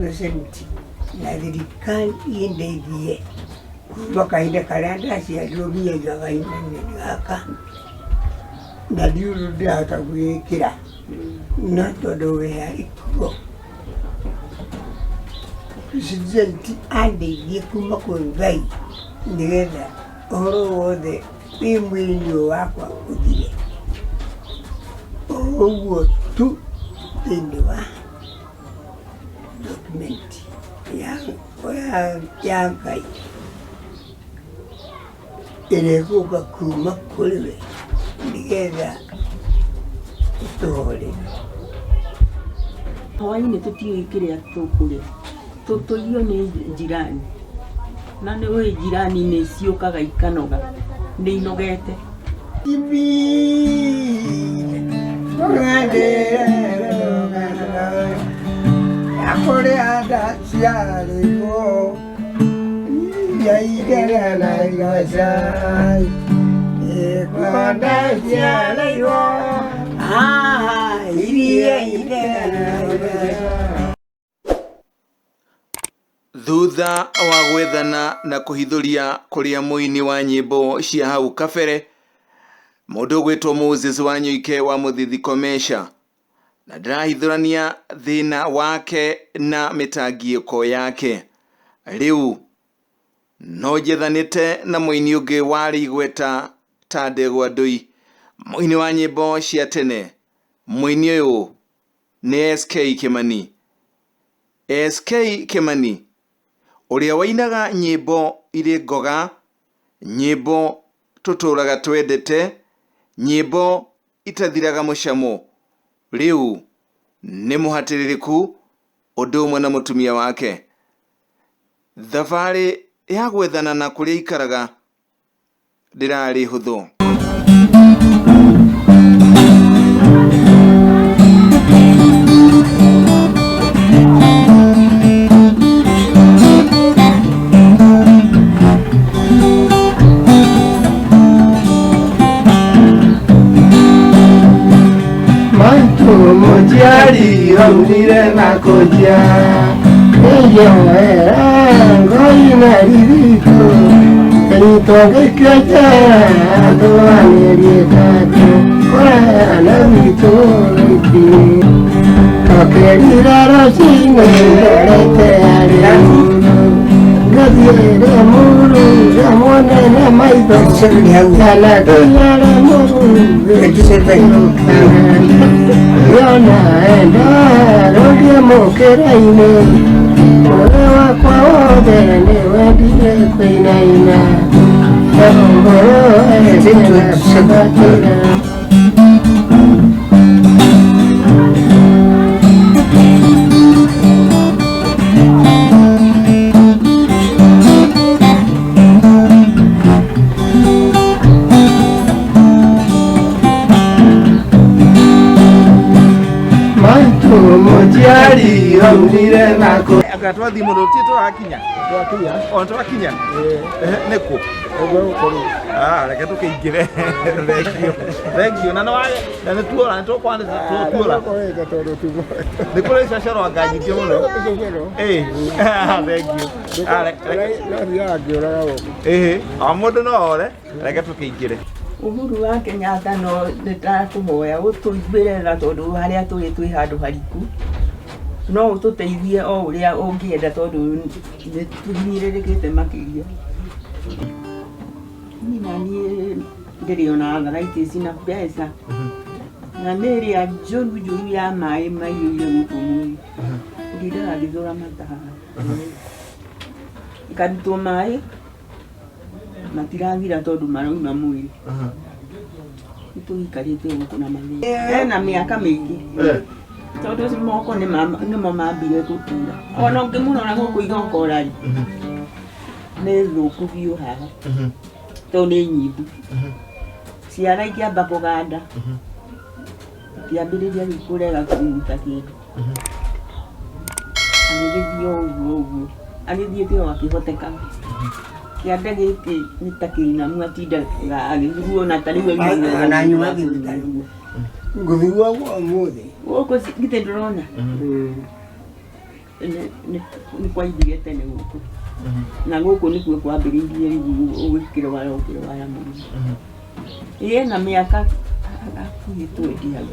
President na thirikari indeithie kuma kahinda karĩa ndaciarirwo nginyagia kahinda-inĩ gaka na ndiũĩ ũndũ ndĩrahota gwĩĩkĩra no tondũ we arĩ kuo President andeithie kuma kwĩ Ngai nĩgetha ũhoro wothe wĩ mwĩrĩ-inĩ ũyũ wakwa ũthire o ũguo tu thĩinĩ wa document ya, ya, ya Ngai ĩrĩa ĩgũka kuma kũrĩ we nĩgetha ĩtũhorere. Hwainĩ tũtiũĩ kĩrĩa tũkũrĩa, tũtũirio nĩ njirani, na nĩ ũĩ njirani nĩ ciũkaga ikanoga, nĩ inogete. Thutha wa gwethana na kũhithũria kũrĩa mũini wa nyĩmbo cia hau kabere, mũndũ ũgwĩtwo Moses Wanyoike wa Mũthithi Komesha, na ndarahithũrania thĩna wake na mĩtangĩko yake. Rĩu no njethanĩte na mũini ũngĩ warĩ igweta ta Ndegwa Ndũi, mũini wa nyĩmbo cia tene. Mũini ũyũ nĩ SK Kĩmani. SK Kĩmani, ũrĩa wainaga nyĩmbo irĩ ngoga, nyĩmbo tũtũraga twendete, nyĩmbo itathiraga mũcamo, rĩu nĩ mũhatĩrĩrĩku ũndũ ũmwe na mũtumia wake. Thabarĩ ya gwethana na kũrĩa aikaraga ndĩrarĩ hũthũ. Maitũ mũciari aumire na kũnjia nĩnjoera ngoi na ririkũ kĩnyitwo ngĩikio njera tũanĩrie tatũ kũraya na gwitũ gĩkĩ tũkĩrira rũcinĩ ndorete arĩ mũru ngathiĩre mũru ngamuone na maitho kana kinyare mũru yona enda rũthiĩ mũkĩra-inĩ muoyo wakwa wothe nĩ wendire kũinaina ngoro ĩrĩa kũgatĩra. Maitũ mũciari aumire na kũ Anga twathiĩ mũno ti tũrakinya Twakinya. O twakinya. Ehe, nĩ kũ? Ũguo gũkũ. Ah, reke tũkĩingĩre. Thengio. Thengio na nĩ na nĩ tuora nĩ tũkwanĩta tuora. Tũkoete tondũ tumo. Nĩ kũrĩ cocoro anga nyingĩ mũno. Cocoro. Ĩĩ. Thengio. Ah, No thiaga ngĩũraga gũkũ. Ĩĩ, o mũndũ no ore. Reke tũkĩingĩre. Uhuru wa Kenyatta no nĩndakũhoya ũtũiguĩre tha tondũ harĩa tũrĩ twĩ handũ hariku, no ũtũteithie o ũrĩa ũngĩenda tondũ nĩ tũhinyĩrĩrĩkĩte makĩria. Niĩ naniĩ ndĩrĩ ona arthritis na pressure na nĩ ĩrĩa njũru njũru ya maĩ maiyũire gũkũ mwĩrĩ, ndindaga ngĩthũra mata haha, ngarutwo maĩ matirathira tondũ marauma mwĩrĩ. Nĩ tũikarĩte gũkũ na mathĩna. Ena mĩaka mĩingĩ tondũ moko nĩmo mambire gũtura. Ona ũngĩmũrora gũkũ igongora rĩ, nĩ thũku biũ haha tondũ nĩ nyimbu. Ciara ikĩamba kũganda, ikĩambĩrĩria rĩu kũrega kũruta kĩndũ. Agĩgĩthiĩ o ũguo ũguo, agĩthiĩte o akĩhotekaga. Kĩande gĩkĩ nĩ ta kĩinamu atindaga agĩthuguo na ta rĩu auma Ona nyuma thibitarĩ. Ngũthuo ũmũthĩ. Gũkũ githĩ ndũrona? Nĩ kwaithire tene gũkũ na gũkũ nĩkuo kwambĩrĩirie rĩu ũgĩkĩrwara ũkĩrwara mũno. Ĩĩ, na mĩaka hakuhĩ 20 hau.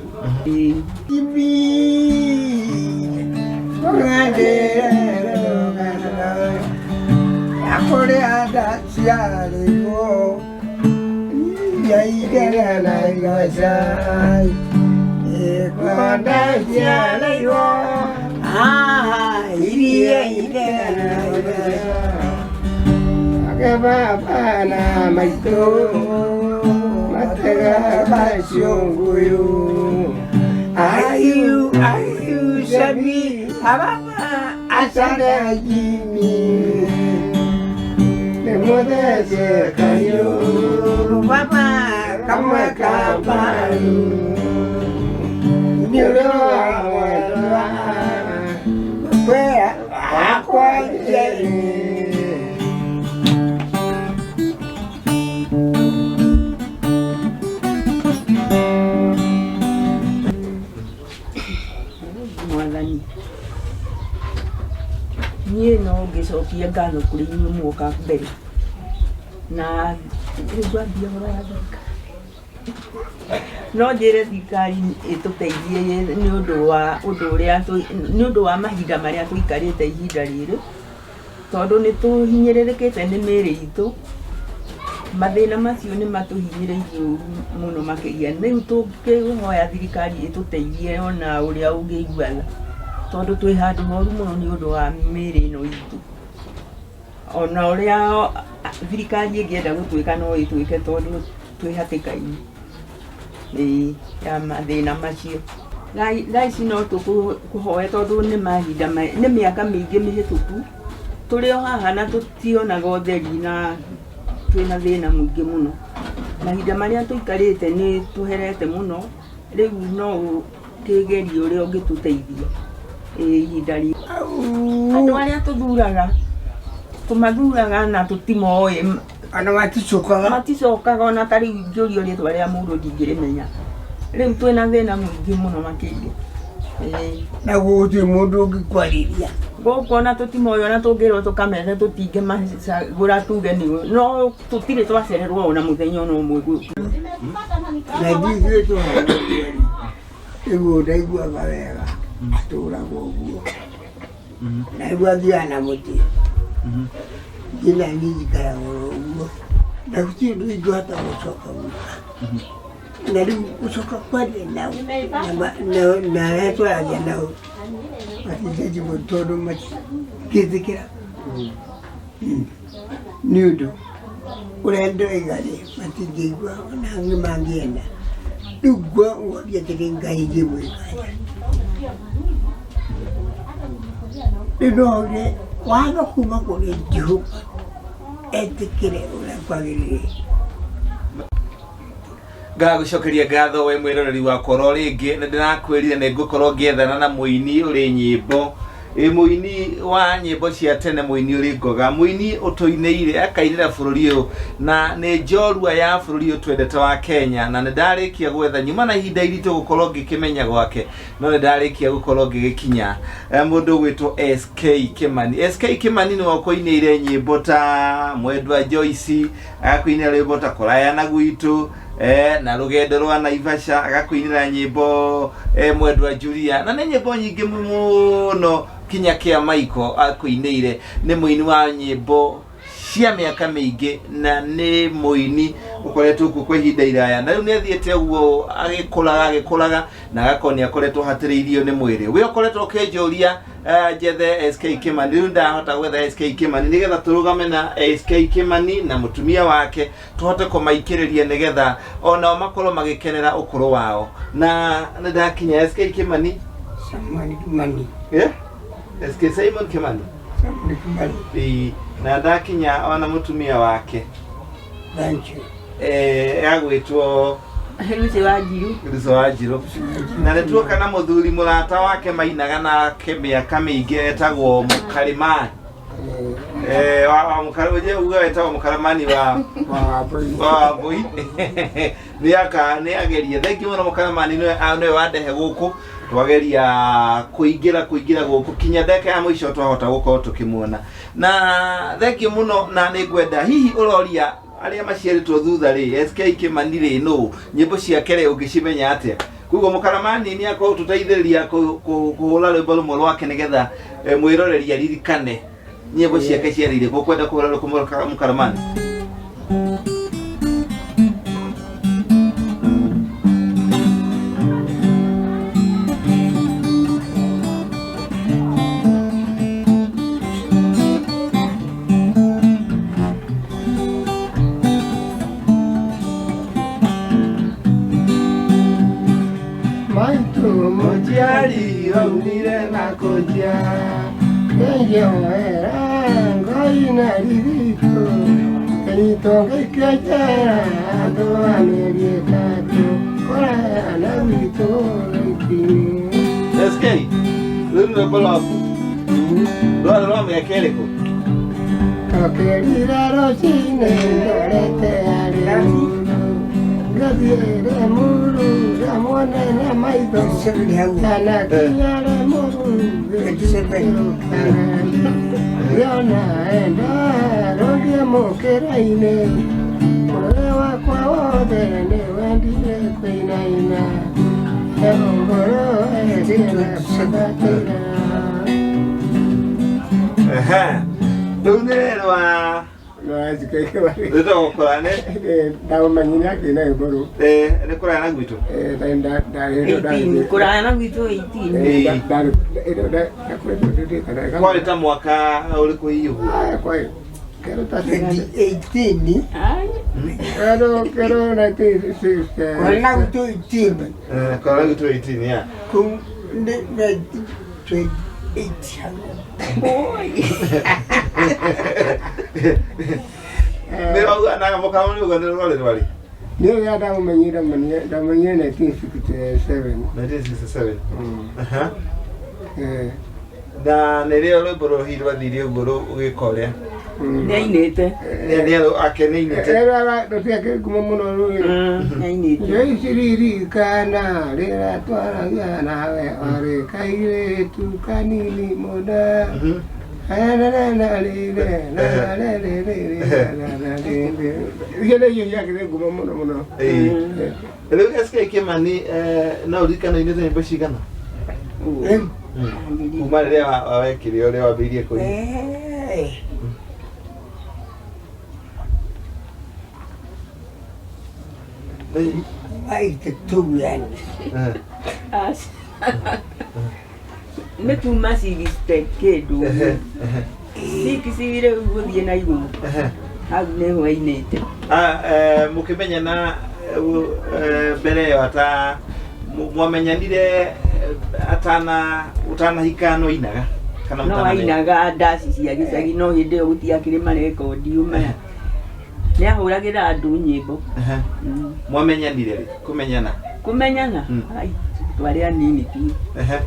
Ĩĩ. Ibi rũgandĩre rũgano ya kũrĩa ndaciarĩirwo yaigana na igoca ĩko ndaciarĩirwo iria igana na igoca Ake baba na maitũ matega bacunguyu. Ayu ayu sabi ababa asanda jimi nĩ mũthece kayũ baba kamwe kabaru nĩ ũrĩ wa mwendwa kwea akwa njeri. Mwathani, niĩ no ngĩcokie ngatho kũrĩ inyuĩ muoka mbere na rĩu ngwambia ũhoro wa thirikari. No njĩre thirikari ĩtũteithie nĩ ũndũ wa ũndũ ũrĩa nĩ ũndũ wa mahinda marĩa tũikarĩte ihinda rĩrĩ, tondũ nĩ tũhinyĩrĩrĩkĩte nĩ mĩĩrĩ itũ. Mathĩna macio nĩ matũhinyĩrĩirie ũru mũno makĩria. Rĩu tũngĩhoya thirikari ĩtũteithie ona ũrĩa ũngĩigua tha, tondũ twĩ handũ horu mũno nĩ ũndũ wa mĩĩrĩ ĩno itũ. Ona ũrĩa thirikari ĩngĩenda gũtwĩka no ĩtwĩke, tondũ twĩ hatĩka-inĩ, ĩĩ, ya mathĩna macio. Thaa ici no tũkũhoe, tondũ nĩ mahinda nĩ mĩaka mĩingĩ mĩhĩtũku tũrĩ o haha na tũtionaga ũtheri na twĩna thĩna mũingĩ mũno. Mahinda marĩa tũikarĩte nĩ tũherete mũno. Rĩu no ũkĩgerie ũrĩa ũngĩtũteithia, ĩĩ, ihinda rĩ andũ arĩa tũthuraga tũmathuraga na tũtimoĩ. Ona maticokaga. Maticokaga. Ona ta rĩu ingĩũrio rĩtwa rĩa mũndũ ndingĩrĩmenya. Rĩu twĩna thĩna mũingĩ mũno makĩria. Ĩĩ. Na gũtirĩ mũndũ ũngĩkwarĩria. Gũkũ ona tũtimoĩ, ona tũngĩrwo tũkamethe tũtingĩmacagũra tuge nĩ no tũtirĩ twacererwo ona mũthenya ona ũmwe gũkũ. Na ithuĩ tũhana rĩu ndaiguaga wega atũraga ũguo na rĩu athiaga na mũtĩ nginya niĩ njikaraga oro ũguo na gũtirĩ ũndũ ingĩhota gũcoka gwĩka na rĩu gũcoka kwaria nao na arĩa twaragia nao matingĩnjigua tondũ matingĩtĩkĩra nĩ ũndũ ũrĩa ndĩroiga rĩ matingĩigua ona angĩ mangĩenda. Rĩu ngoria atĩrĩ, Ngai ingĩmwĩka atĩa? Rĩu no hoire watho kuma kũrĩ Jehova etĩkĩre ũrĩa kwagĩrĩire. Ngagũcokeria ngatho we mwĩroreri wakwa oro rĩngĩ. Nĩ ndĩrakwĩrire nĩ ngũkorwo ngĩethana na mũini ũrĩ nyĩmbo, ĩ mũini wa nyĩmbo cia tene, mũini ũrĩ ngoga, mũini ũtũinĩire akainĩra bũrũri ũyũ na nĩ njorua ya bũrũri ũyũ twendete wa Kenya. Na nĩ ndarĩkia gwetha nyuma na ihinda iritũ gũkorwo ngĩkĩmenya gwake, no nĩ ndarĩkia gũkorwo ngĩgĩkinya mũndũ ũgwĩtwo SK Kimani. SK Kimani nĩwe ũkũinĩire nyĩmbo ta Mwendwa Joyce, agakũinĩra rwĩmbo ta Kũraya na Gwitũ, na Rũgendo rwa Naivasha, agakũinĩra nyĩmbo Mwendwa Julia, na nĩ nyĩmbo nyingĩ mũno kinya kĩa Michael akũinĩire. Nĩ mũini wa nyĩmbo cia mĩaka mĩingĩ na nĩ mũini ũkoretwo kuo kwa ihinda iraya, na rĩu nĩ athiĩte ũguo agĩkũraga agĩkũraga na agakorwo nĩ akoretwo hatĩrĩirio nĩ mwĩrĩ. We ũkoretwo ũkĩnjũria njethe SK Kimani, rĩu ndahota gwetha SK Kimani nĩgetha tũrũgame na SK Kimani na mũtumia wake tũhote kũmaikĩrĩria nĩgetha onao makorwo magĩkenera ũkũrũ wao. Na nĩ ndakinya SK Kimani. Samuel Kimani. Eh? SK Simon Kimani. Samuel Kimani. Ĩĩ, na ndakinya ona mũtumia wake. Thank you. Agwĩtwo Lucy Wanjiru. Lucy Wanjiru. Na nĩ tuoka na mũthuri mũrata wake mainaga nake mĩaka mĩingĩ etagwo Mũkarimani. Eh, wa mukara uje uga wetagwo mukaramani wa wa Wambui. Nĩ aka nĩ ageria. Thank you mũno mukaramani, nĩwe wandehe gũkũ. Twageria kũingĩra kũingĩra gũkũ kinya ndagĩka ya mũico twahota gũkorwo tũkĩmuona. Na thank you mũno, na nĩ ngwenda hihi ũroria arĩa maciarĩtwo thutha rĩ, SK Kimani rĩ, nũ nyĩmbo ciake rĩ ũngĩcimenya atĩa? Koguo mũkaramani nĩ akorwo tũteithĩrĩria kũhũra rwĩmbo rũmwe rwake nĩgetha mwĩroreri aririkane nyĩmbo ciake ciarĩ irĩkũ. Ũkwenda kũhũra rũkũ mũkaramani? Maitu mũciari aumire na kũnjia nĩnjoera ngoi na rithitũ kĩnyitwo ngĩikio njera andũ a mĩeri ĩtatũ kũraya na gwitũ gĩtini. SK, rũu nĩ rwĩmbo rwaku rwarĩ rwa mĩaka ĩrĩkũ? Tũkĩrira rũcinĩ ndorete arĩ muru ngathiĩ Limuru ngamuone na maitho 27 hau. Kana kinya Limuru ngĩona enda rũngie mũkĩra-inĩ mũrore wakwa wothe nĩ wendire kũinaina ngoro ĩkĩenda kũmbatĩra. Ehe. Rũu nĩ rwa rwĩtagwo kũrane. Ndamũmenyire akĩina rwĩmbo rũu. Eh, nĩ kũraya na gwitũ. 18 kũraya na gwitũ 18. Kwarĩ ta mwaka ũrĩkũ hihi ũguo? 2018. Ai. Kero 1960. Kũraya gwitũ 18. Eh, kũraya na gwitũ 18 ya. Kũu nĩ 1928 hau. Oi. Nĩ rwauga na mũkaramani ũguo nĩ rwarĩ rwarĩ Niĩ rĩrĩa ndamũmenyire ndamenyire 1967. 1967. Aha. Eh, Na nĩrĩo rwĩmbo rũu hihi rwathire ũguo rũgĩka ũrĩa Nĩainĩte. Nĩ ake nĩainĩte. Rũtiakĩrĩ ngumo mũno rũĩ. Nĩainĩte. Njoiciririkana rĩrĩa twaragia nawe warĩ kairĩtu kanini mũno. Icio nĩcio ciakĩrĩ ngumo mũno mũno. Ĩĩ. Rĩu SK Kimani, no ũririkane ũinĩte nyĩmbo cigana Rĩu kuma rĩrĩa wekire ũrĩa wambĩrĩirie kũina? Eh, 82 yani. Nĩ kuma 60 kĩndũ six rĩu gũthiĩ na igũrũ hau nĩho ainĩte. Ah, mũkĩmenyana mbere ĩyo ata mwamenyanire atana ũtanahika no inaga kana No mũtanamenya? ainaga ndaci cia gĩcagi, no hĩndĩ ĩyo gũtiakĩrĩ marekondi maya, nĩ ahũragĩra andũ nyĩmbo. Ehe. Mwamenyanire rĩ kũmenyana? Kũmenyana? Ai, twarĩ anini biũ. Ehe.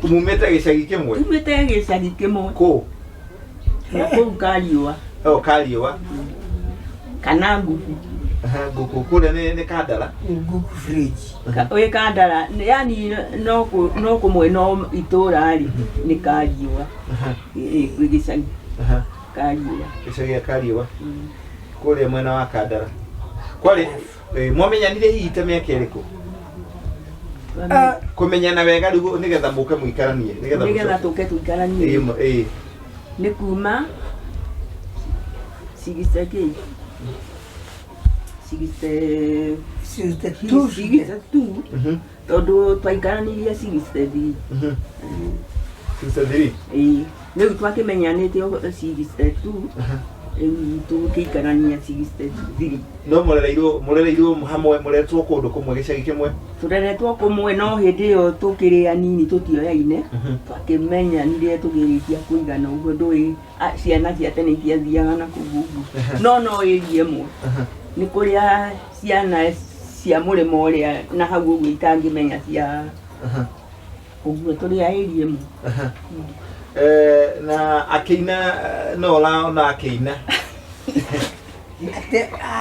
Mumĩte gĩcagi kĩmwe? Tumĩte gĩcagi kĩmwe. Kũ? Na kũu Kariũa. O Kariũa. Kana Nguku. Ehe, Nguku kũrĩa nĩ Kandara. Nguku fridge. Wĩ Kandara, yani no kũmwe no itũra rĩ nĩ Kariũa. Ĩ, kwĩ gĩcagi Kariũa. Gĩcagi gĩa Kariũa kũrĩa mwena wa Kandara kwarĩ. Mwamenyanire hihi ta mĩaka ĩrĩkũ kũmenyana wega rĩu nĩgetha mũke mũikaranie nĩgetha nĩgetha tũke tũikaranie? Ĩĩ. Nĩ kuma 60 kĩ 60 62. 62, tondũ twaikaranirie 63. 63. Ĩĩ, rĩu twakĩmenyanĩte 62, rĩu tũgĩikarania 63. No mũrereirwo hamwe, mũreretwo kũndũ kũmwe, gĩcagi kĩmwe? Tũreretwo kũmwe, no hĩndĩ ĩyo tũkĩrĩ anini tũtioyaine. Twakĩmenyanire tũgĩrĩkia kũigana ũguo. Ndũĩ ciana cia tene itiathiaga na kũu ũguo, no ĩria ĩmwe nĩ kũrĩa ciana cia mũrĩmo ũrĩa na hau ũguo itangĩmenya cia ũguo tũrĩ a ĩria ĩmwe. Na akĩina no ũraona akĩina.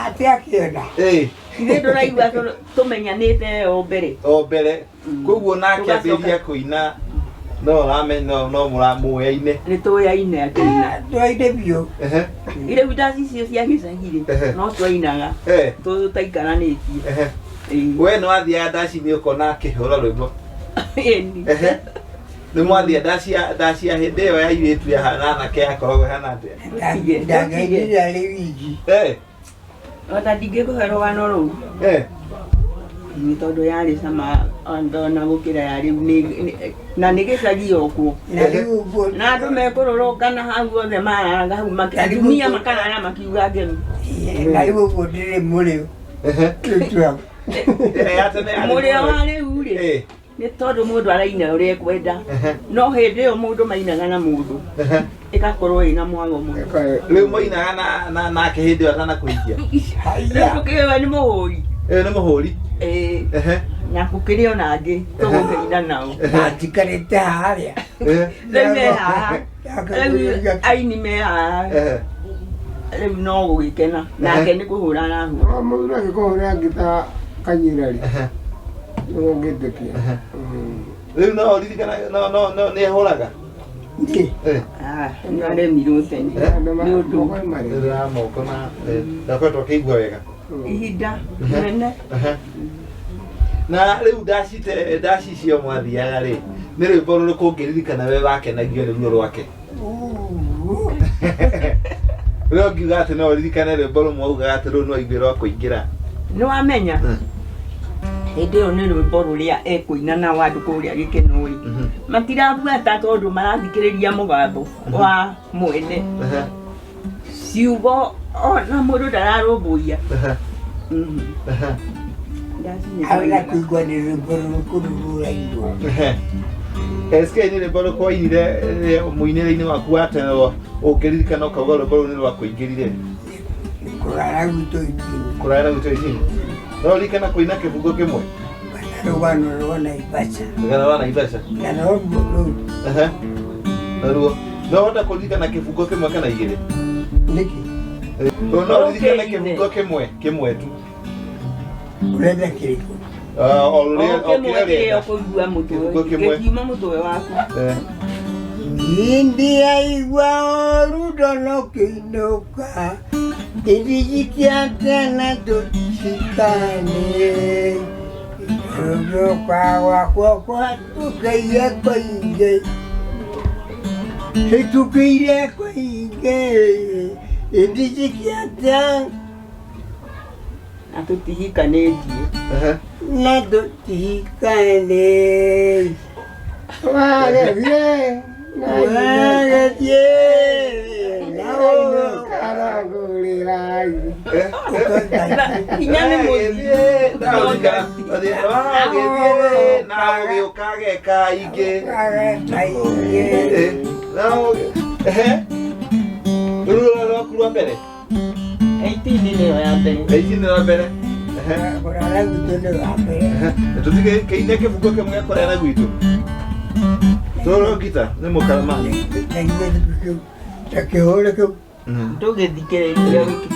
Atĩ akĩona. Ĩĩ. Ithuĩ ndũraigua tũmenyanĩte o mbere. O mbere. Koguo nake ambĩrĩria kũina no ũramenya no mũramũyaine. Nĩ tũyaine akĩina. Twaine biũ. Ehe. Rĩu ndaci icio cia gĩcagi rĩ, no twainaga tũtaikaranĩtie. We nĩ wathiaga ndaci-inĩ ũkona akĩhũra rwĩmbo? Ĩni. Nĩ mwathiĩ ndaci ya hĩndĩ ĩyo ya airĩtu ya na anake yakoragwo ĩhana atĩa? Ndangĩainire arĩ wiki. Ona ndingĩkũhe rũgano rũu. Nĩ tondũ yarĩ cama ona gũkĩra ya rĩu na nĩ gĩcagi o kuo. Na rĩu ũguo. Na andũ mekũrũrũngana hau othe mararaga hau atumia makarara makiuga ngemi. Na rĩu ũguo ndĩrĩ mũrĩo. Mũrĩo wa rĩu rĩ, nĩ tondũ mũndũ araina ũrĩa ekwenda, no hĩndĩ ĩyo mũndũ mainaga na mũndũ ĩgakorwo ĩna mwago mũno. Rĩu moinaga nake hĩndĩ ĩyo atanakũhikia? Rĩu tũkĩũĩ nĩ mũhũri. Ĩyo nĩ mũhũri. Ĩĩ. Na gũkĩrĩ ona angĩ tũgũkĩina nao. Njikarĩte harĩa. Rĩu me haha. Rĩu aini me haha. Rĩu no gũgĩkena. Nake nĩ kũhũra arahũra. Mũndũ angĩkũhũrĩra ngita kanyira rĩ, nĩũngĩtĩkia. Rĩu no ũririkana no no no nĩ ahũraga? Nĩ. Nĩ aremirwo tene. Nĩ ũndũ. Nĩ wa moko na ndakoretwo akĩigua wega. Ihinda inene. Na rĩu ndaci icio mwathiaga rĩ, nĩ rwĩmbo rũrĩkũ ũngĩririkana we wakenagio nĩ ruo rwake? Rĩu ũngiuga atĩ no ũririkane rwĩmbo rũmwe ugaga atĩ rũu no igue rwa kũingĩra. Nĩ wamenya? Hĩndĩ ĩyo nĩ rwĩmbo rũrĩa ekũina nao andũ kũrĩa gĩkeno rĩ, matirabuata tondũ marathikĩrĩria mũgambo wa mwene. Ciugo ona mũndũ ndararũmbũiya. Arenda kũigua nĩ rwĩmbo rũrĩkũ rũrainwo. SK nĩ rwĩmbo rũrĩkũ wainire mũinĩre-inĩ waku wa tene ũngĩririkana ũkauga rwĩmbo rũu nĩ rwakũingĩrire? Kũrara gwitũ itini. Kũrara gwitũ itini. No ũririkana kũina kĩbungo kĩmwe? Rũgano rwa Naivasha. Rũgano rwa Naivasha. Na no ruo rũu. Na ruo. No ũhota kũririkana kĩbungo kĩmwe kana igĩrĩ? Nĩkĩ? No ũririkane kĩbungo kĩmwe, kĩmwe tu. Ũrenda kĩrĩkũ? O rũrĩa, o kĩmwe kĩrĩa kĩrĩa ũrenda. ũkũigua mũtwe. Kĩbungo kĩmwe. Gĩkiuma mũtwe waku. Indi yaigua orudo nokĩinũka, indijikia tena tũtikane. Rũka gwakwa kwatukĩire kũingĩ, hĩtũkĩire kũingĩ, indijikia tena Na tũtihikanĩtie. Na tũtihikanĩtie. Wagĩthiĩ Wagĩthiĩ na karangũrĩra. Hinya nĩ mũthiĩ. Wagĩthiĩ na ũgĩũka geka ingĩ. Rũrũ rwaku rwa mbere? 18 nĩyo ya mbere. 18 nĩ rwa mbere. Kũrara gwitũ nĩ rwa mbere. Tũtige kĩine kĩbungo kĩmwe gĩa kũrara gwitũ. Tũrũ ngita nĩ mũkarama. Ta kĩhũre kĩu. Ndũgĩthikĩrĩria wiki.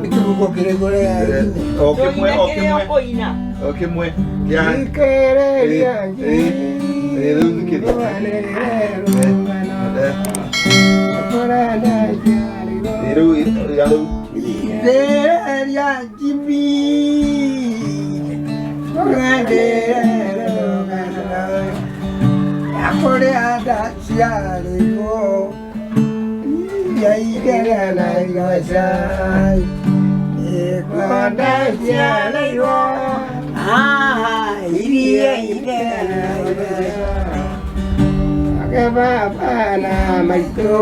Nĩ kĩbungo kĩrĩkũ ũrĩa? O kĩmwe, o kĩmwe. Kũina. O kĩmwe. Kĩa Thikĩrĩria rĩu thikĩrĩria. Rĩu ya rĩu. Thikĩrĩria Jimmy. Tũgandĩre rũgano ya kũrĩa ndaciarĩrwo yaigera Naivasha. Ĩko ndaciarĩirwo iria igera Naivasha. Ake baba na maitũ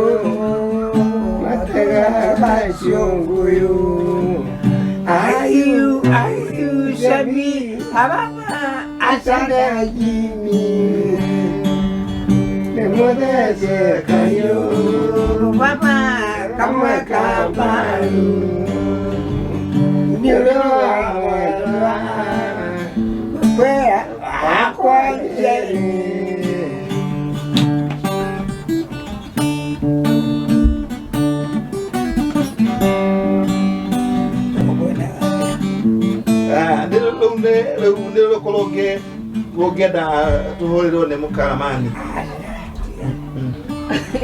matega bacũngũyũ. Ayu ayu sabi ababa asada Jimmy. Nĩ mũthece kayũ Baba kamwe kabaru. Nĩ ũndũ wa mwendwa kwera wakwa Jane. Nĩ rĩu nĩ rĩu nĩ rũkorwo ũngĩenda tũhũrĩrwo nĩ mũkaramani.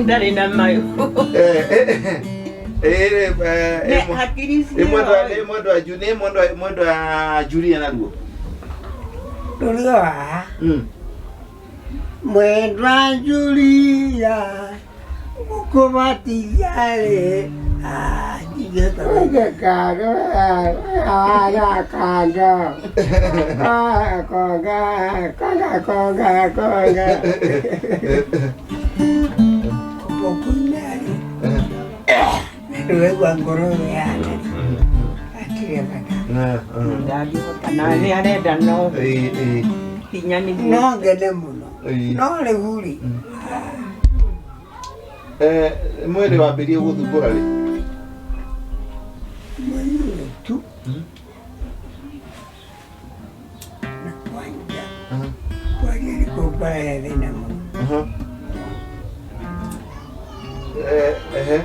Ndarĩ na mayo. Hakiri Nĩ mwendwa nĩ mwendwa Julia naruo. Rũrĩa mwendwa Julia gũkũbatithia-rĩ, konga. Gũkũina-rĩ, ndũraigua ngoro yana hatirĩ bata. Ndangĩhota na nĩ arenda no hinya nĩguo. No ngene mũno, no rĩu rĩ Mwĩrĩ wambĩrĩrie gũthumbũra rĩ? Mweri tu na kwanja kwaria nĩ kũngwaragia thĩna mũno. Ehe.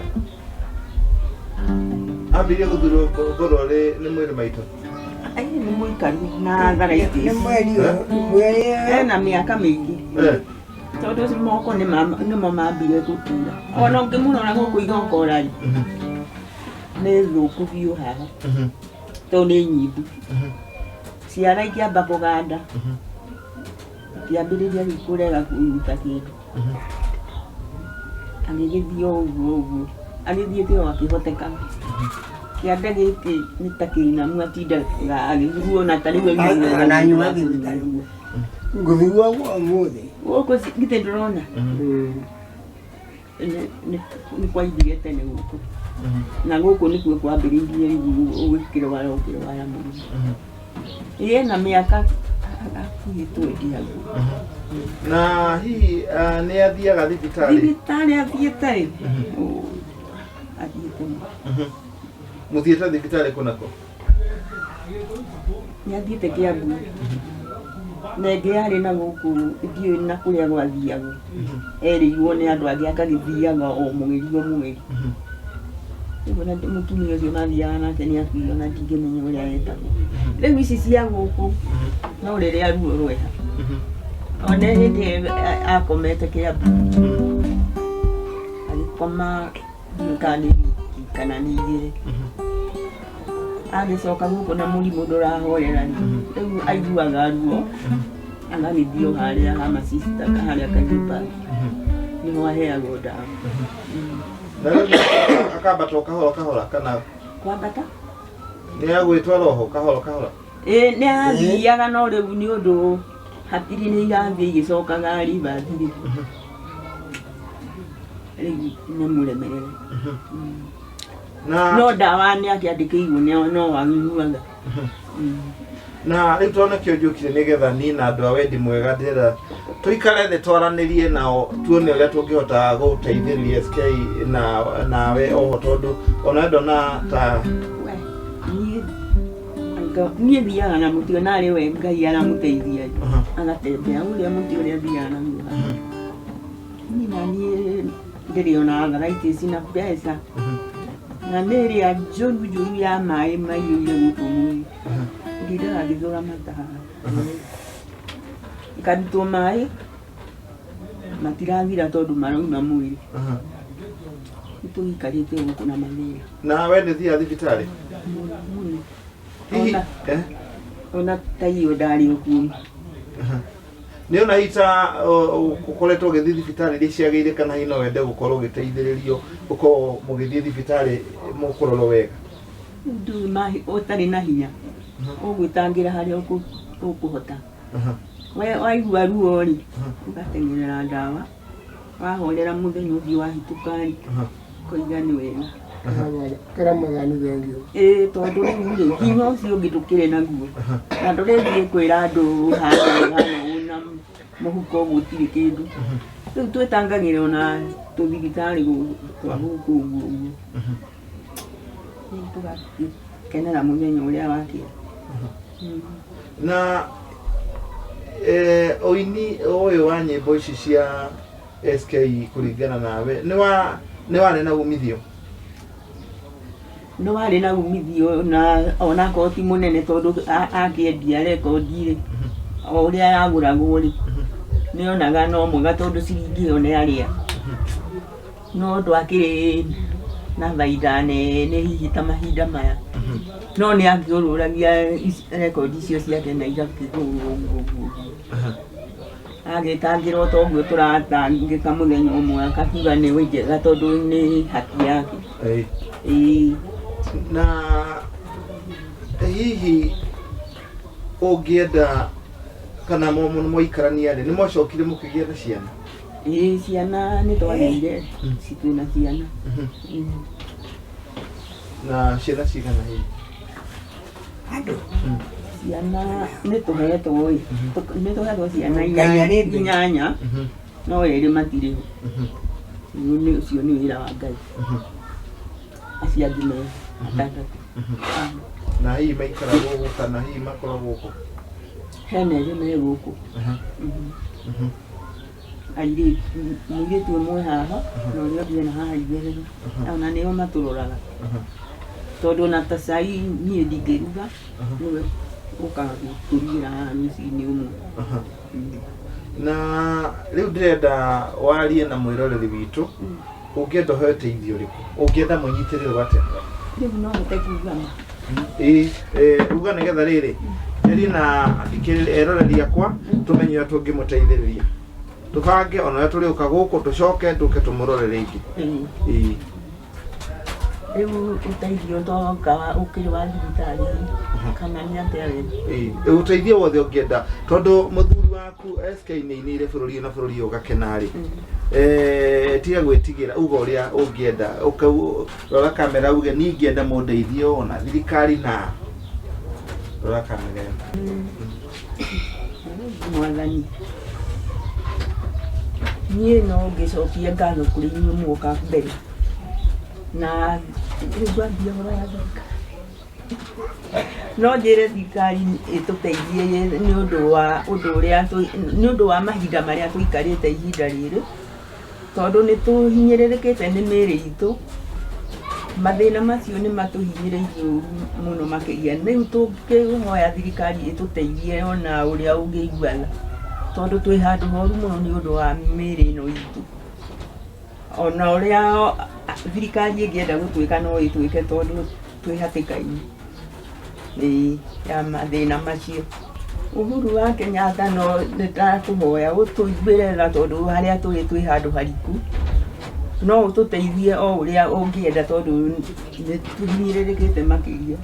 Ambĩrĩrie gũthumbũrwo rĩ nĩ mwĩrĩ maitũ? Ai, nĩ mũikaru na arthritis. Nĩ mweri ũyũ, mweri ũyũ. Ena mĩaka mĩingĩ. Tondũ moko nĩmo mambire gũtura. Ona ũngĩmũrora gũkũ igongora rĩ, nĩ thũku biũ haha. Tondũ nĩ nyimbu. Ciara ikĩamba kũganda. Ikĩambĩrĩria rĩu kũrega kũruta kĩndũ. Agĩgĩthiĩ o ũguo ũguo. Agĩthiĩte o akĩhotekaga. Kĩande gĩkĩ nĩ ta kĩinamu atindaga agĩthuo na ta rĩu aiguaga. Ona nyuma thibitarĩ. Ngũthuo ũmũthĩ. Gũkũ githĩ ndũrona? Nĩ kwaithire tene gũkũ. Na gũkũ nĩkuo kwambĩrĩirie rĩu ũgĩkĩrwara ũkĩrwara mũno. Ĩna mĩaka hakuhĩ twendi hau. Na hihi nĩ athiaga thibitarĩ? Thibitarĩ athiĩte rĩ. Athiĩte mũno. Mũthiĩte thibitarĩ kũ nako? Nĩ athiĩte Kĩambu. Na ĩngĩ yarĩ na gũkũ ndiũĩ na kũrĩa gwathiagwo. Erĩirwo nĩ andũ angĩ akagĩthiaga o mũgĩri o mũgĩri. Rĩu ona mũtumia ũcio mathiaga nake nĩ akuire ona ndingĩmenya ũrĩa etagwo. Rĩu ici cia gũkũ no rĩrĩa ruo rweha. Ona hĩndĩ ĩyo akomete Kĩambu. Agĩkoma ndiũĩ kana nĩ wiki kana nĩ igĩrĩ. Agĩcoka gũkũ na mũrimũ ndũrahorera rĩ, rĩu aiguaga ruo agagĩthiĩ o harĩa ha masista harĩa kanyũmba nĩho aheagwo ndawa. Na rĩu akambata o kahora kahora kana Kwambata? Nĩ agwĩtwara oho kahora kahora? Ĩĩ nĩ athiaga no rĩu nĩ ũndũ hakiri nĩ irathiĩ igĩcokaga ribathi rĩ. Rĩu nĩ mũremerere. Na No ndawa nĩ akĩandĩkĩirwo no anyuaga. Na rĩu tondũ nĩkĩo njũkire nĩgetha niĩ na andũ a wendi mwega ndĩrenda tũikare thĩ twaranĩrie nao tuone ũrĩa tũngĩhota gũteithĩrĩria SK na nawe oho tondũ ona ndona ta We, niĩ thiaga na mũtĩ ona arĩ we Ngai aramũteithia agatembea ũrĩa mũtĩ ũrĩa thiaga naguo. Niĩ na niĩ ndĩrĩ ona arthritis na mbeca. Na nĩ ĩrĩa njũru njũru ya maĩ maiyũire gũkũ mwĩrĩ. Ndindaga ngĩthũra mata haha. Ngarutwo maĩ matirathira tondũ marauma mwĩrĩ. Nĩtũikarĩte gũkũ na mathĩna. Na we nĩ ũthiaga thibitarĩ? Mũno mũno. Hihi, Ona ta iyo ndarĩ o kuo. Nĩ ona hihi ta ũkoretwo ũgĩthiĩ thibitarĩ iria ciagĩrĩire kana hihi no wende gũkorwo ũgĩteithĩrĩrio gũkorwo mũgĩthiĩ thibitarĩ mũkũrorwo wega? Ndũrĩ ũtarĩ na hinya. Ũgwĩtangĩra harĩa ũkũhota. We waigua ruo rĩ, ũgateng'erera ndawa. Wahorera mũthenya ũthiĩ wahĩtũka rĩ, ũkoiga nĩ wega. Kĩra mũthani thengio. Ĩĩ tondũ rĩu rĩ, hinya ũcio ũngĩ ndũkĩrĩ naguo. Na ndũrĩthiĩ kwĩra andũ hana ũũ hana ũũ na mũhuko gũtirĩ kĩndũ. Rĩu twĩtangagĩra ona tũthibitarĩ twa gũkũ ũguo ũguo. Rĩu tũgathiĩ Kenera mũthenya ũrĩa wakĩa. Na ũini ũyũ wa nyĩmbo ici cia SK kũringana nawe nĩ wa nĩ warĩ na umithio? Nĩ warĩ na umithio, na onakorwo ti mũnene, tondũ akĩendia rekondi rĩ, o ũrĩa yagũragwo rĩ, nĩonaga no mwega, tondũ ciringi ĩyo nĩ arĩa, no ndwakĩrĩ na baida nene hihi ta mahinda maya, no nĩ akĩũrũragia rekondi icio ciake na igakĩgũrwo ũguo ũguo. Agĩtangĩrwo ta ũguo tũratangĩka mũthenya ũmwe, akakiuga nĩ njega tondũ nĩ haki yake. Ĩĩ. Na hihi ũngĩenda kana mwaikarania rĩ, nĩ mwacokire mũkĩgĩa na ciana? Ĩĩ, ciana nĩ twagĩire, twĩna ciana. Na ciana cigana hihi? Andũ. Ciana nĩ tũhetwo ĩ, nĩ tũhetwo ciana Ngai arĩ mbere. inyanya, no erĩ matirĩ ho. Rĩu nĩ ũcio nĩ wĩra wa Ngai. Acio angĩ me atandatũ. Na hihi maikaragwo gũkũ kana hihi makoragwo kũ? Hena erĩ me gũkũ. Airĩtu, mũirĩtu ũmwe haha na ũrĩa ũngĩ ena haha itherero, ona nĩo matũroraga, tondũ ona ta cai niĩ ndingĩruga, nĩwe ũkaga gũtũrugĩra haha rũcinĩ ũmwe. Na rĩu ndĩrenda warie na mwĩroreri witũ. Ũngĩenda ũheo ũteithio ũrĩkũ? Ũngĩenda mũnyitĩrĩrwo atĩa? Rĩu no hote kuga ma? Ĩĩ, uga nĩgetha rĩrĩ njarie na athikĩrĩria eroreri akwa, tũmenye ũrĩa tũngĩmũteithĩrĩria, tũbange ona ũrĩa tũrĩũka gũkũ, tũcoke tũke tũmũrore rĩngĩ. Ĩĩ. Rĩu ũteithio toka ũkĩrĩ wa thibitarĩ kana nĩ atĩa we? Ĩĩ, ũteithio wothe ũngĩenda, tondũ mũthuri waku SK nĩ ainĩire bũrũri ũyũ na bũrũri ũyũ ũgakena rĩ, tiga gwĩtigĩra, uga ũrĩa ũngĩenda. Rora kamera, uge niĩ ingĩenda mũndeithie ũũ na thirikari, na rora kamera ĩno. Mwathani, niĩ no ngĩcokie ngatho kũrĩ inyuĩ muoka mbere, na rĩu ngwambia ũhoro wa thirikari. No njĩre thirikari ĩtũteithie nĩ ũndũ wa ũndũ ũrĩa nĩ ũndũ wa mahinda marĩa tũikarĩte ihinda rĩrĩ, tondũ nĩ tũhinyĩrĩrĩkĩte nĩ mĩĩrĩ itũ. Mathĩna macio nĩ matũhinyĩrĩirie ũru mũno makĩria. Rĩu tũngĩhoya thirikari ĩtũteithie ona ũrĩa ũngĩigua tha, tondũ twĩ handũ horu mũno nĩ ũndũ wa mĩĩrĩ ĩno itũ. Ona ũrĩa thirikari ĩngĩenda gũtwĩka no ĩtwĩke, tondũ twĩ hatĩka-inĩ, ĩĩ, ya mathĩna macio. Uhuru wa Kenyatta, no nĩndakũhoya ũtũiguĩre tha, tondũ harĩa tũrĩ twĩ handũ hariku. No ũtũteithie o ũrĩa ũngĩenda, tondũ nĩ tũhinyĩrĩrĩkĩte makĩria.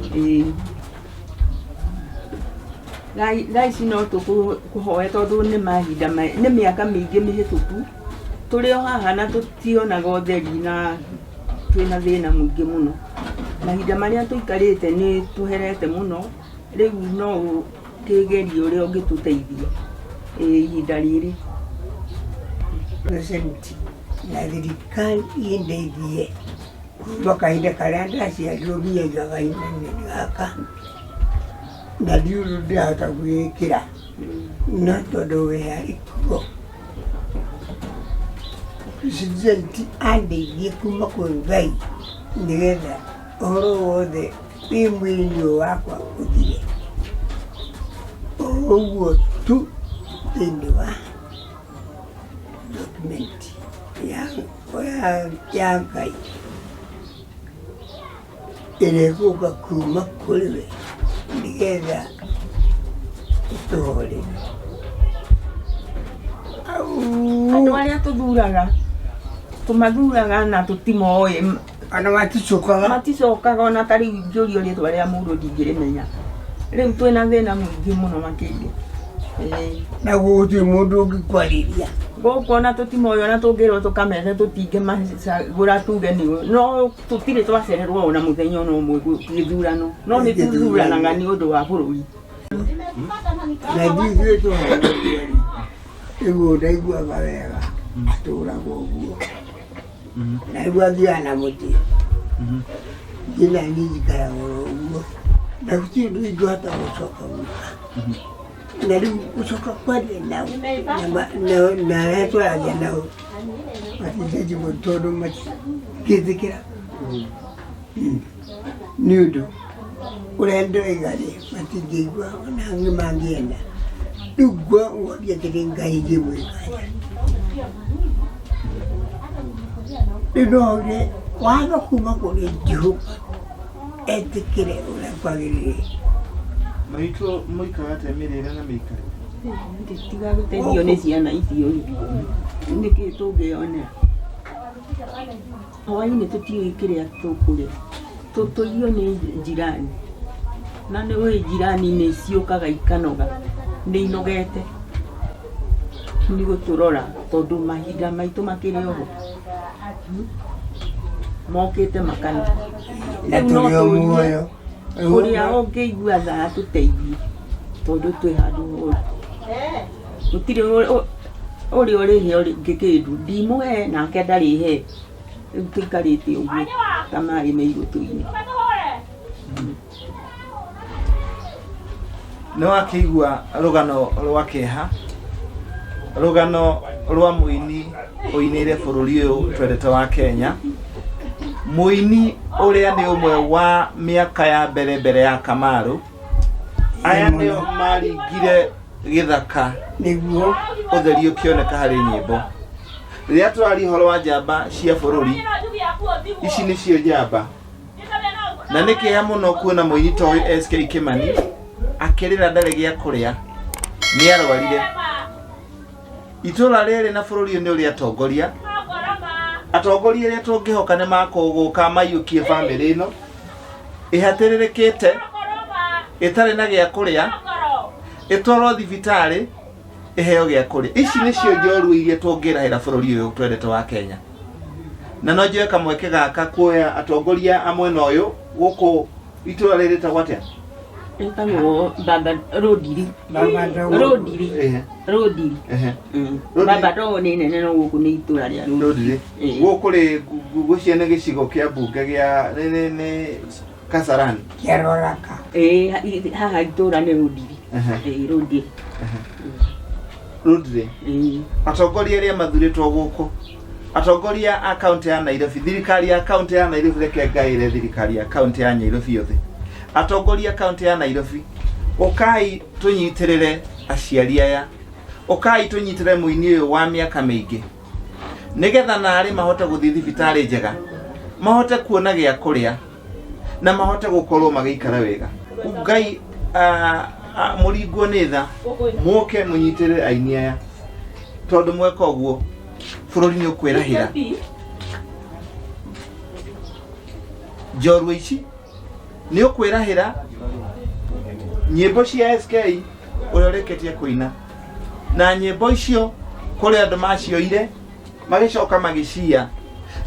Ĩĩ. Thaa ici no tũkũhoe, tondũ nĩ mahinda nĩ mĩaka mĩingĩ mĩhĩtũku tũrĩ o haha na tũtionaga ũtheri, na twĩna thĩna mũingĩ mũno. Mahinda marĩa tũikarĩte nĩ tũherete mũno. Rĩu no ũkĩgerie ũrĩa ũngĩtũteithia, ĩĩ, ihinda rĩrĩ. President na thirikari indeithie kuma kahinda karĩa ndaciarirwo nginyagia kahinda-inĩ gaka, na ndiũĩ ũndũ ndĩrahota gwĩĩkĩra, no tondũ we arĩ kuo, President andeithie kuma kwĩ Ngai, nĩgetha ũhoro wothe wĩ mwĩrĩ-inĩ ũyũ wakwa ũthire o ũguo tu. Thĩinĩ wa document ya Ngai ĩrĩa ĩgũka kuma kũrĩ we, nĩgetha ĩtũhorere. Andũ arĩa tũthuraga, tũmathuraga na tũtimoĩ. Ona maticokaga. Maticokaga. Ona ta rĩu ingĩũrio rĩtwa rĩa mũndũ ndingĩrĩmenya. Rĩu twĩna thĩna mũingĩ mũno makĩria. Ĩĩ. Na gũtirĩ mũndũ ũngĩkwarĩria. Gũkũ ona tũtimoĩ, ona tũngĩrwo tũkamethe tũtingĩmacagũra tuge nĩ ũyũ. No tũtirĩ twacererwo ona mũthenya ona ũmwe gĩthurano, no nĩ tũthuranaga nĩ ũndũ wa bũrũri. Na ithuĩ tũhana ũguo, ndaiguaga wega atũraga ũguo, na rĩu athiaga na mũtĩ. Niĩ na niĩ njikaraga oro ũguo na gũtirĩ ũndũ ingĩhota gũcoka gwĩka. Na rĩu gũcoka kwaria nao na arĩa twaragia nao matingĩnjigua tondũ matingĩtĩkĩra nĩ ũndũ ũrĩa ndĩroiga rĩ matingĩigua ona angĩ mangĩenda. Rĩu ngoria atĩrĩ Ngai ingĩmwĩka atĩa? Rĩu no hoire watho kuma kũrĩ Jehova etĩkĩre ũrĩa kwagĩrĩire. Maitũ mũikaraga atĩa mĩrĩre na mĩikarĩre? Tiga gũteithio nĩ ciana icio rĩ, nĩkĩ tũngĩyonera? Hwainĩ tũtiũĩ kĩrĩa tũkũrĩa, tũtũirio nĩ njirani, na nĩ ũĩ njirani nĩ ciũkaga ikanoga, nĩ inogete nĩ gũtũrora tondũ mahinda maitũ makĩrĩ oho, mokĩte makanoga. Na Rĩu no tũrĩ o tũrie muoyo. Ũrĩa ũngĩigua tha atũteithie tondũ twĩ handũ horu. Gũtirĩ ũrĩa ũrĩhe ũngĩ kĩndũ, ndimũhe nake ndarĩhe, rĩu tũikarĩte ũguo ta maĩ me igũtũ-inĩ. Nĩ wakĩigua rũgano rwa kĩeha, rũgano rwa mũini ũinĩire bũrũri ũyũ twendete wa Kenya, mũini ũrĩa nĩ ũmwe wa mĩaka ya mbere mbere ya Kamaru, aya nĩo maringire gĩthaka Nĩguo. Ũtheri ũkĩoneka harĩ nyĩmbo. Rĩrĩa tũraria ũhoro wa njamba cia bũrũri, ici nĩcio njamba. Na nĩ kĩeha mũno kuona mũini ta ũyũ SK Kĩmani akĩrĩra ndarĩ gĩa kũrĩa, nĩ arwarire. Itũra rĩrĩ na bũrũri ũyũ nĩ ũrĩ atongoria. Atongoria arĩa tũngĩhoka nĩ makũgũka maiyũkie bamĩrĩ ĩno ĩhatĩrĩrĩkĩte, ĩtarĩ na gĩa kũrĩa, ĩtwarwo thibitarĩ ĩheo gĩa kũrĩa. Ici nĩcio njorua iria tũngĩrahĩra bũrũri ũyũ twendete wa Kenya. Na no njoe kamweke gaka kuoya atongoria a mwena ũyũ gũkũ itũra rĩrĩ rĩtagwo atĩa? Ĩtagwo Baba Rũndiri. Baba Ndogo. Rũndiri. Ehe, Rũndiri. ehe. Mm. Baba Ndogo nĩ nene no gũkũ nĩ itũra rĩa Rũndiri. Rũndiri. Ĩĩ. Gũkũ rĩ ngwĩciria nĩ gĩcigo kĩa mbunge gĩa nĩ nĩ nĩ Kasarani. Kĩaroraka. Ĩĩ haha itũra nĩ Rũndiri. Ehe. Ĩĩ Rũndiri. Rũndiri. Ĩĩ. Atongoria arĩa mathurĩtwo gũkũ, atongoria a kaunti ya Nairobi, thirikari ya kaunti ya Nairobi, reke ngaĩre thirikari ya kaunti ya Nairobi yothe. Atongoria a kaunti ya Nairobi, ũkai tũnyitĩrĩre aciari aya, ũkai tũnyitĩrĩre mũini ũyũ wa mĩaka mĩingĩ, nĩgetha narĩ mahote gũthiĩ thibitarĩ njega, mahote kuona gĩa kũrĩa na mahote gũkorwo magĩikara wega. Ngai mũringwo nĩ tha, mũke mũnyitĩrĩre aini aya, tondũ mweka ũguo bũrũri nĩ ũkwĩrahĩra. Njorua ici nĩ ũkwĩrahĩra nyĩmbo cia SK ũrĩa ũrĩkĩtie kũina, na nyĩmbo icio kũrĩ andũ macioire magĩcoka magĩciya.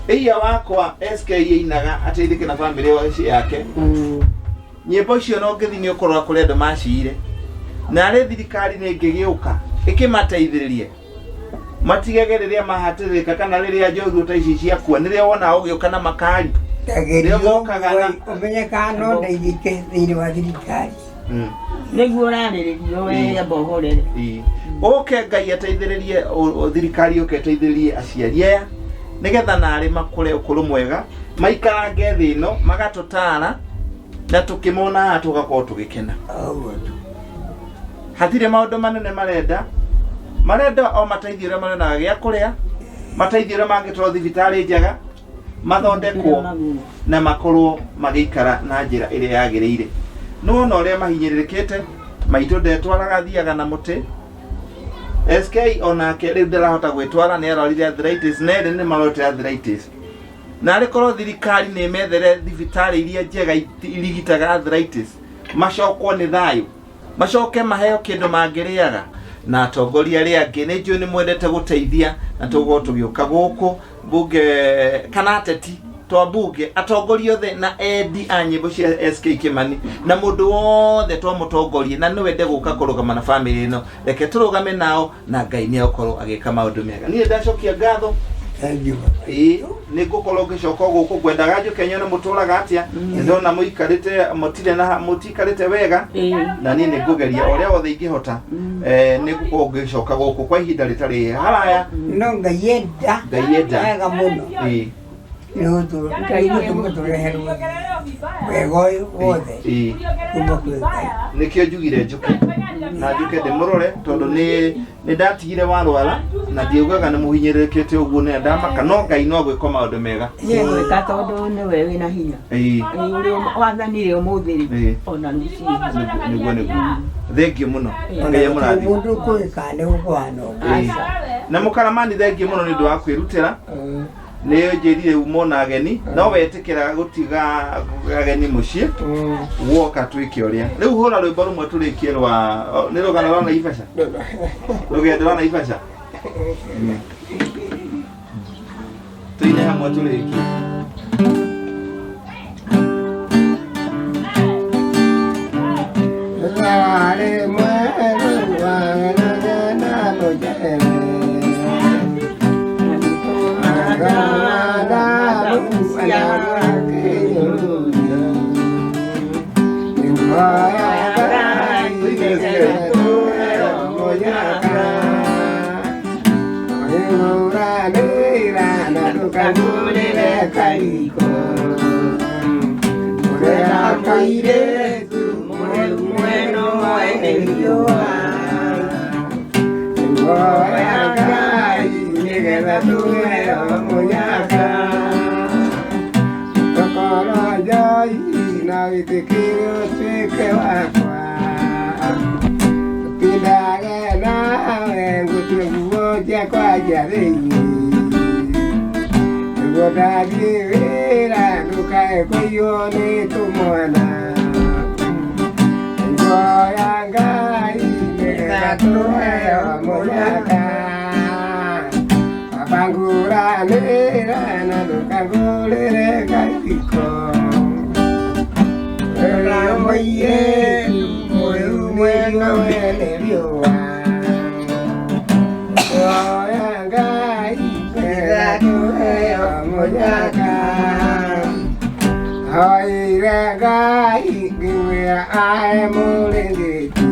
Ĩiya wakwa SK ainaga ateithĩke na bamĩrĩ yake. Nyĩmbo icio no ngĩthi nĩ ũkũrora kũrĩ andũ maciire, na arĩ thirikari nĩ ĩngĩgĩũka ĩkĩmateithĩrĩrie matigege rĩrĩa mahatĩrĩrĩka kana rĩrĩa njorua ta ici ciakua, nĩrĩo wonaga ũgĩũka na makari. Ndagerio Nĩo mokaga na- ũmenye kana no ndeithĩke thĩinĩ wa thirikari. Nĩguo ũrarĩrĩrio we amba ũhorere. Ĩĩ. Ũke Ngai ateithĩrĩrie thirikari yũke ĩteithĩrĩrie aciari aya nĩgetha narĩ makũre ũkũrũ mwega, maikarange thĩ ĩno magatũtara na tũkĩmona haha tũgakorwo tũgĩkena. Ũguo tu. Hatirĩ maũndũ manene marenda, marenda o mateithio ũrĩa marenaga gĩa kũrĩa, mateithio ũrĩa mangĩtwarwo thibitarĩ njega, mathondekwo na makorwo magĩikara na njĩra ĩrĩa yagĩrĩire. Nĩwona ũrĩa mahinyĩrĩrĩkĩte, maitũ ndetwaraga athiaga na mũtĩ. SK onake rĩu ndarahota gwĩtwara nĩ arwarire arthritis na erĩ nĩ marwarĩte arthritis. Na arĩ korwo thirikari nĩ ĩmethere thibitarĩ iria njega irigitaga arthritis, macokwo nĩ thayũ, macoke maheo kĩndũ mangĩrĩaga. Na atongoria arĩa angĩ nĩ njũĩ nĩ mwendete gũteithia, na tũgũkorwo tũgĩũka gũkũ mbunge kana ateti twa mbunge, atongoria othe na endi a nyĩmbo cia SK Kĩmani na mũndũ wothe twamũtongorie na nĩ wende gũka kũrũgama na bamĩrĩ ĩno, reke tũrũgame nao na Ngai nĩ egũkorwo agĩka maũndũ mega. Niĩ ndacokia ngatho. Thank you. Ĩĩ, nĩ ngũkorwo ngĩcoka gũkũ, ngwendaga njũke nyone mũtũraga atĩa. Nĩ ndona mũikarĩte, mũtirĩ na mũtikarĩte wega, na niĩ nĩ ngũgeria ũrĩa wothe ingĩhota. Nĩ ngũkorwo ngĩcoka gũkũ kwa ihinda rĩtarĩ haraya. No Ngai enda. Ngai enda. Wega mũno. Ĩĩ. Nĩ gũtũreherwo wega ũyũ wothe kuma kwĩ Ngai. Nĩkĩo njugire njũke na njũke ndĩmũrore, tondũ nĩ ndatigire warwara na ndiugaga nĩ mũhinyĩrĩrĩkĩte ũguo, nĩ ndamaka, no Ngai no gwĩka maũndũ mega. Nĩegwĩka tondũ nĩwe wĩna hinya. Ĩĩ, ũrĩa wathanire ũmũthĩ rĩ, ona rũciũ. Nĩguo, thengiũ mũno. Ona Ngai gũtirĩ amũrathime. mũndũ ũkũĩ kana nĩ gũkũhana ũguo. Ĩĩ. Na mũkaramani, thengiũ mũno nĩ ũndũ wa kwĩrutĩra. Nĩ njĩrire umo na ageni, no wetĩkĩra gũtiga ageni mũciĩ woka twĩke ũrĩa. Rĩu hũra rwĩmbo rũmwe tũrĩkie rwa nĩ rũgano rwa Naivasha, rũgendo rwa Naivasha, tũine hamwe tũrĩkie. Rwarĩ mwerũ wa na mũcere. Mũnyaka tokoro njoi na wĩtĩkĩre ũtuĩke wakwa, tindage nawe ngũtue nguo ciakwa cia thĩinĩ, nĩguo ndathiĩ wĩra ndũkae kũiywo nĩ tũmwana. Ngoya Ngai nĩgetha tũheo mũnyaka. Baba, ngũranĩra na ndũkangũrĩre kairiko. Mũirĩtu mũrĩu mwena wene riũa. Ngoya Ngai nĩgetha tũheo mũnyaka. Hoire Ngai ngĩmwĩra ahe mũrĩngĩti.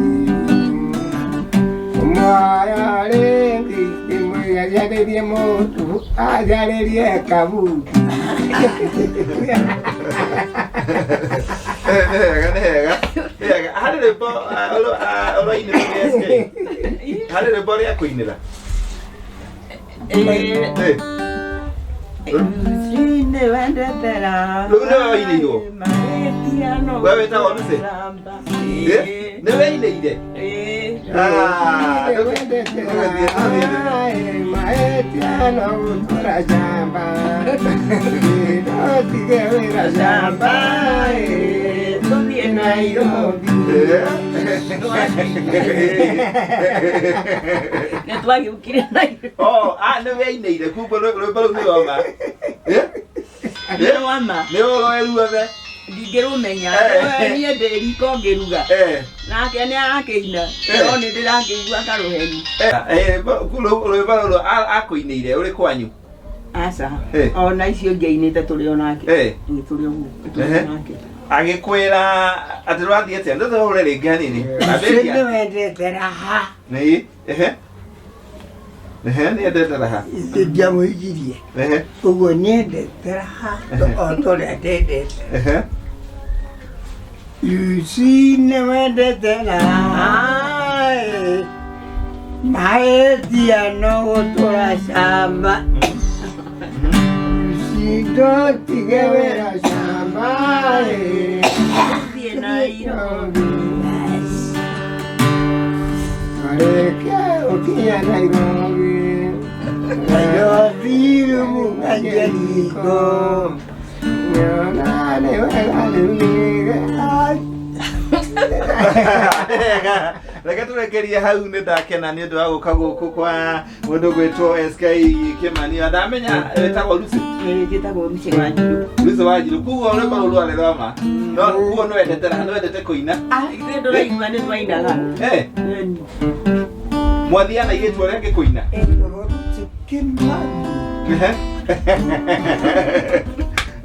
Muoyo rĩngĩ ngĩmwĩra njarĩrie mũtu anjarĩrie kabuti. Nĩ hega, nĩ hega, nĩ hega. Harĩ rwĩmbo ũrainĩrwo nĩ SK? Harĩ rwĩmbo rĩa kũinĩra? Ĩĩ. Lucy wendete raha. Rĩu nĩwe wainĩirwo? Mahĩtia no We wĩtagwo Lucy? gũcamba. Nĩ weinĩire? Ĩĩ. Ah, Wendete mahĩtia no gũtũra camba. Ndotige wĩra camba. Tũthiĩ Nairobi. Nĩ twagĩũkire Nairobi. Oh, ah, nĩ weinĩire, kumbe rwĩmbo rũu nĩ rwama. Nĩ rwama. Nĩ ũroe ruothe. Ndingĩrũmenya. Eh. Niĩ ndĩ riko ngĩruga. Nake nĩ arakĩina. No nĩ ndĩrakĩigua karũheni. Rwĩmbo rũrũ akũinĩire ũrĩ kwanyu? Aca. Eh. Ona icio ingĩ ainĩte tũrĩ o nake. Ĩĩ, tũrĩ o gũkũ, tũrĩ Ehe. nake. Agĩkwĩra atĩ rwathiĩ atĩa? Ndũthũre rĩngĩ hanini. Lucy nĩ wendete raha. Nĩ ehe ehe, nĩ endete raha. Ndiamũhikirie. Ũguo nĩendete raha o ta ũrĩa ndendete. Lucy nĩ wendete raha, mahĩtia no gũtũra camba. Lucy ndũtige wĩra camba. Tũthiĩ Nairobi. Marĩkia ũkinya Nairobi. Nairobi rũmũngagia riko. Nyona nĩ wega rĩu nĩgetha. Wega. Reke tũrekerie hau. Nĩ ndakena nĩ ũndũ wa gũka gũkũ kwa mũndũ gwĩtwo SK Kĩmani. Na ndamenya wĩtagwo Lucy. Ĩĩ, njĩtagwo Lucy Wanjiru. Lucy Wanjiru, koguo rwĩmbo rũu rwarĩ rwama, no koguo nĩ wendete raha, nĩ wendete kũina. Ah, ithuĩ ndũraigua nĩ twainaga. Ĩni. Mwathiana airĩtu arĩa angĩ kũina? Etagwo Lucy Kĩmani.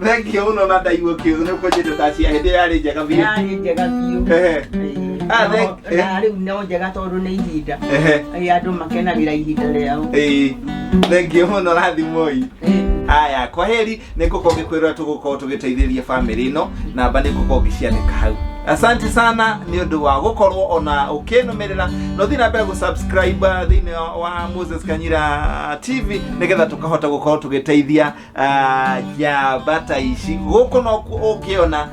Thank you mũno na ndaigua kĩu nĩ ũkũnjĩte ndacia hĩndĩ ĩyo yarĩ njega biũ. Yarĩ njega biũ. Ehe. Ah, Na rĩu no njega tondũ nĩ ihinda. Ehe. Ĩĩ, andũ makenagĩra ihinda rĩao. Ĩĩ. Thank you mũno rathimoi. Ĩĩ. Aya, kwa heri nĩ ngũkorwo ngĩkwĩra tũgũkorwo tũgĩteithĩrĩria bamĩrĩ ĩno, namba nĩ ngũkorwo ngĩciandĩka hau. Asante sana nĩ ũndũ wa gũkorwo ona ũkĩnũmĩrĩra na ũthiĩ na mbere gũ-subscribe thĩinĩ wa Moses Kanyira TV nĩgetha tũkahota gũkorwo tũgĩteithia njamba ta ici gũkũ nokuo ũngĩona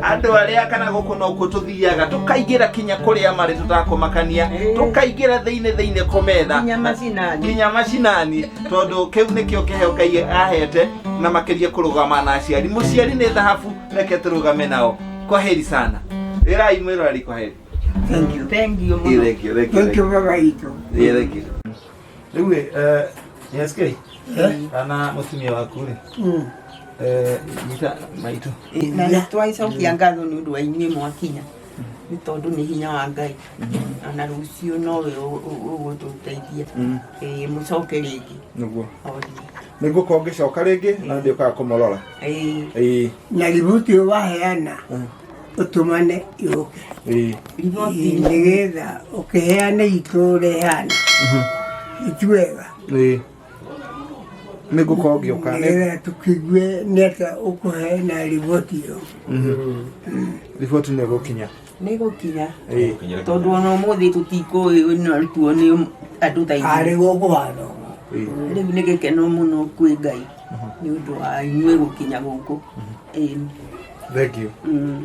andũ arĩa kana gũkũ nokuo tũthiaga tũkaingĩra kinya kũrĩa marĩ tũtakũmakania, tũkaingĩra thĩinĩ thĩinĩ kũmetha Nginya macinani. Nginya macinani, tondũ kĩu nĩkĩo kĩheo Ngai ahete, na makĩria kũrũgama na aciari. Mũciari nĩ thahabu, reke tũrũgame nao. Kwa heri sana, ĩrai mwĩroreri kwa heri. Thank you. Thank you mũno. Thank you, thank you. Thank you, baba itũ. Yeah, thank you. Rĩu ĩ, SK kana mũtumia waku rĩ, nyita maitũ. Na nĩ twaicokia ngatho nĩ ũndũ wa inyuĩ mwakinya, nĩ tondũ nĩ hinya wa Ngai, ona rũciũ nowe ũgũtũteithia. Ĩĩ, mũcoke rĩngĩ. Nĩguo. Orie. Nĩ ngũkorwo ngĩcoka rĩngĩ na ndĩũkaga kũmũrora. Ĩĩ. Ĩĩ. Na riboti ĩyo waheana ũtũmane yũke. Ĩĩ. Riboti. Nĩgetha ũkĩheane itũ ũrehana itu wega. Ĩĩ, nĩ ngũkorwo ngĩũka. Nĩgetha tũkĩigue nĩ atĩa ũkũheana riboti ĩyo. Riboti nĩ ĩgũkinya. Nĩ gũkinya. Ĩĩ. Tondũ ona ũmũthĩ tũtikũĩ no tuo nĩ andũ ta ithuĩ. Arĩ gũkũ watho. Ĩĩ. Rĩu nĩ gĩkeno mũno kwĩ Ngai nĩ ũndũ wa inyuĩ gũkinya gũkũ. Ĩĩ. Thank you.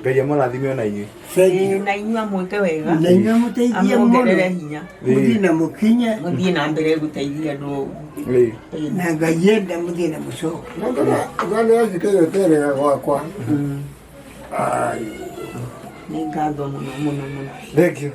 Ngai amũrathime ona inyuĩ. Ĩĩ, na inyuĩ amwĩke wega. Na inyuĩ mũteithie mũno. Amuongerere hinya. Mũthiĩ na mũkinye. Mũthiĩ na mbere gũteithia andũ ũguo. Ĩĩ. Na Ngai enda mũthiĩ na mũcoke. Ngana yathikĩire terega gwakwa. Ai. Nĩ ngatho mũno mũno mũno. Thank you.